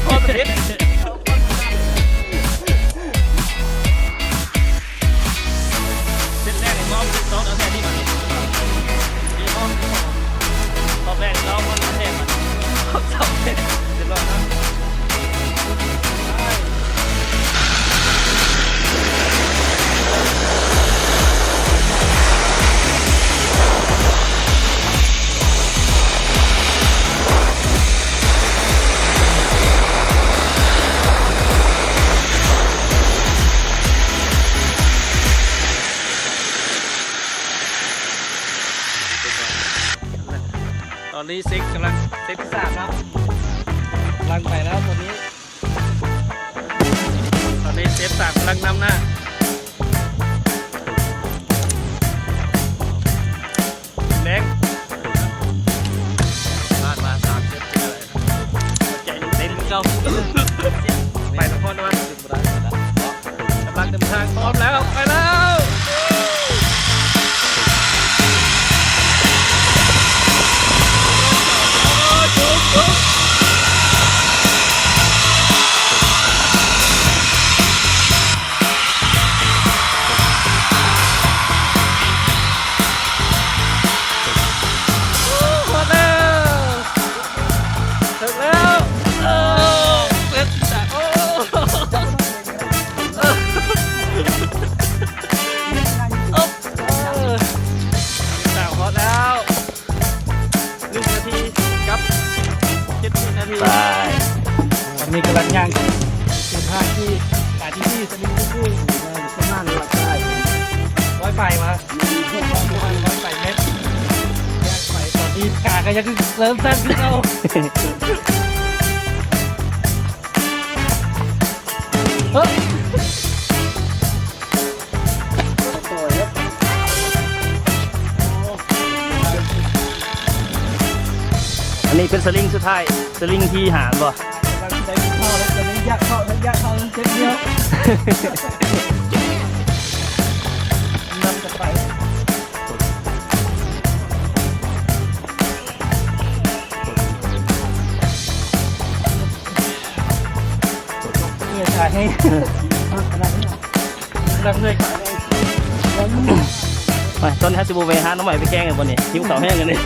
ເສັ້ນແລກນີ້ ເອົາເສັ້ນສອງ ເອົາແທ້ນີ້ບາດນີ້ ນີ້ ຮອບແລກ ລອງເບິ່ງ ເອົາແທ້ບາດນີ້ ຮອບສອງ ຮຽບຮ້ອຍເນາະ. ຕອນນີ້ເຊັກກຳລັງ ເຊັກທີສາມເນາະ ກຳລັງໄປແລ້ວຕອນນີ້. ຕອນນີ້ເຊັກສາມກຳລັງນຳໜ້າ ແດງ ຜ່ານມາສາມເຊັກ ໃຈເຕັມເກົ່າ ໄປນະຄອນນະວັດ ກຳລັງເດີນທາງ ພ້ອມແລ້ວ ໄປແລ້ວ. ຮອດແລ້ວ ເຖິງແລ້ວ ເອີ ເປັນແຕ່ ໂອ້ ເອີ ເອີ ສາວຮອດແລ້ວ ໜຶ່ງນາທີກັບສິບເຈັດວິນາທີ ໄປ ຕອນນີ້ກຳລັງຍ່າງເສັ້ນທາງທີ່ ສະລິງຄືໆ ປະມານຮ້ອຍປາຍ ຮ້ອຍປາຍວະ ຮ້ອຍປາຍແມັດ ໄປ ຕອນນີ້ຂາກະຍັງເລີ່ມສັ່ນຄືເກົ່າ ເອີ. ອັນນີ້ເປັນສະລິງສຸດທ້າຍ ສະລິງທີຫ້າແມ່ນບໍ່? ນຳກັນໄປ ເມື່ອຍຂາແຮງ ກຳລັງເມື່ອຍຂາແຮງ ໄປ ຕອນນີ້ເຮົາຊິບໍ່ໄປຫາໜໍ່ໄມ້ໄປແກງກັນບໍ່ນີ້? ຫິວເຂົ້າແຮງອັນນີ້.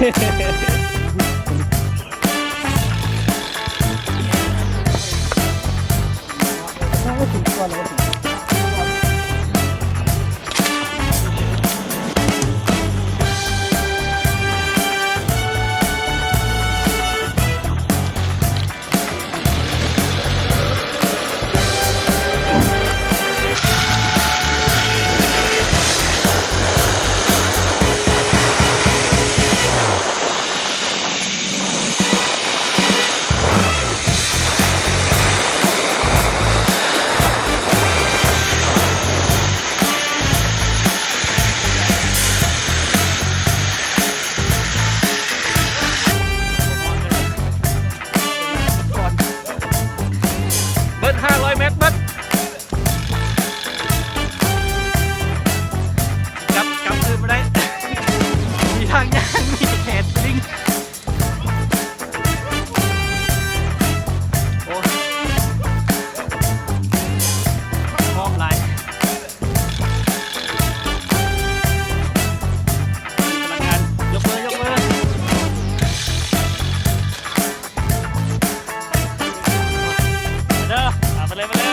ເບິດຫ້າຮ້ອຍແມັດເບິດ ກັບ ກັບຄືນບໍ່ໄດ້ ມີທາງຍ່າງ ມີແຂນສະລິງ ໂອ້ຍ ພ້ອມຫຼາຍ ພະນັກງານ ຍົກມື ຍົກມື. ເດີ ເອົາໄປເລີຍ ໄປເລີ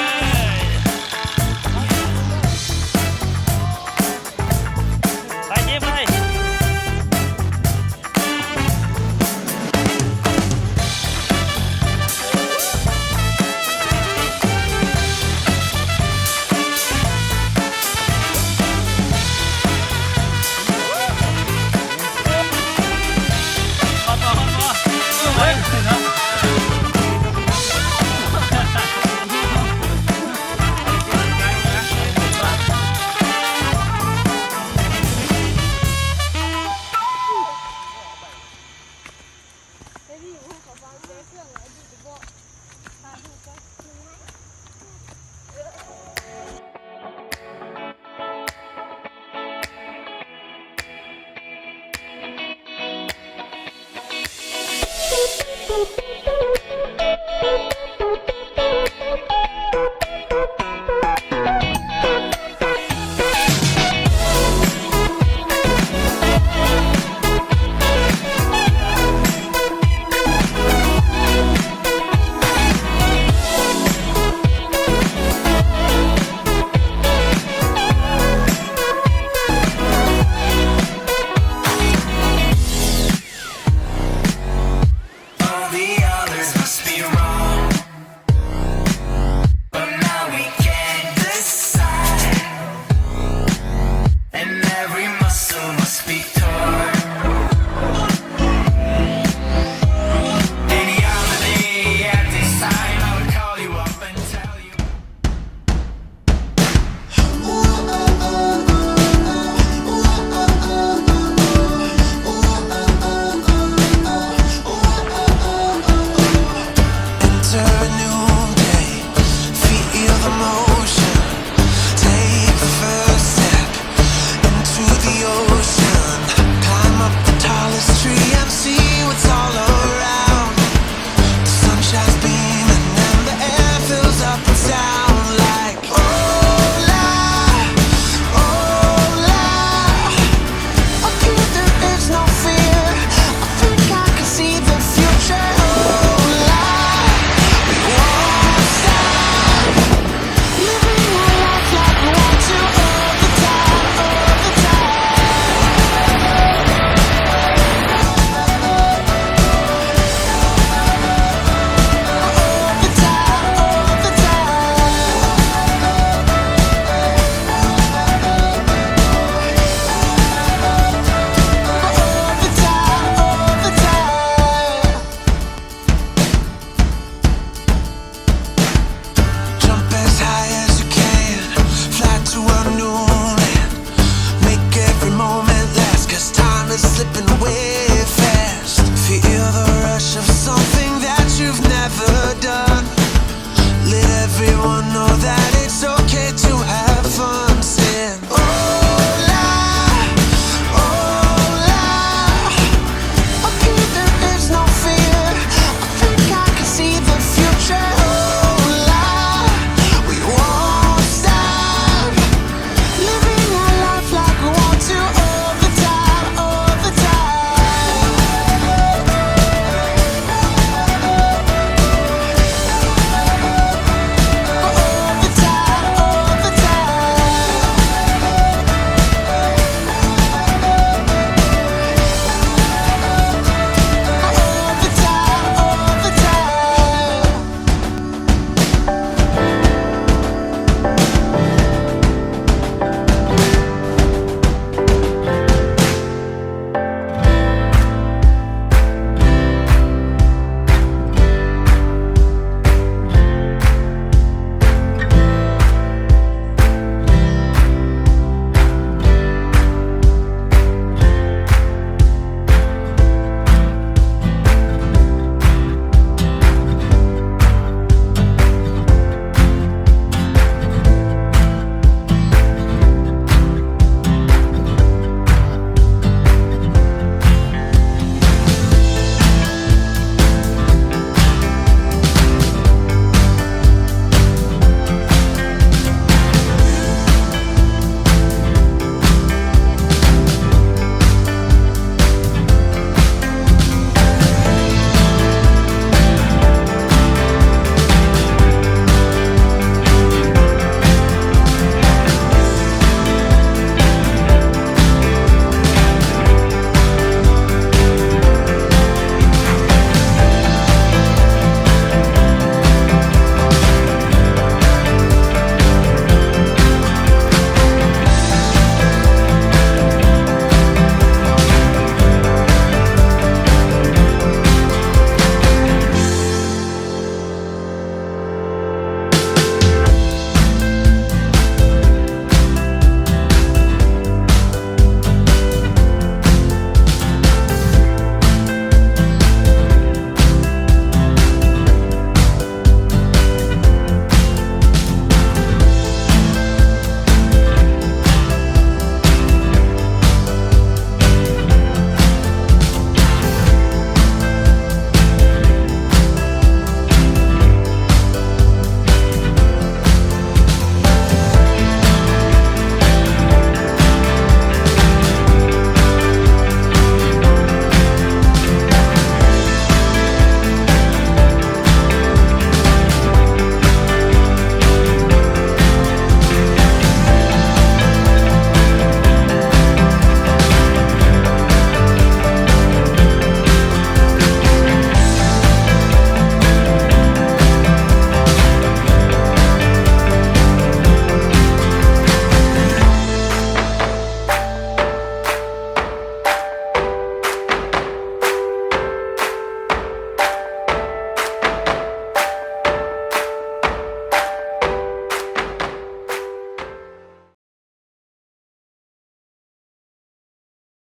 Everyone know that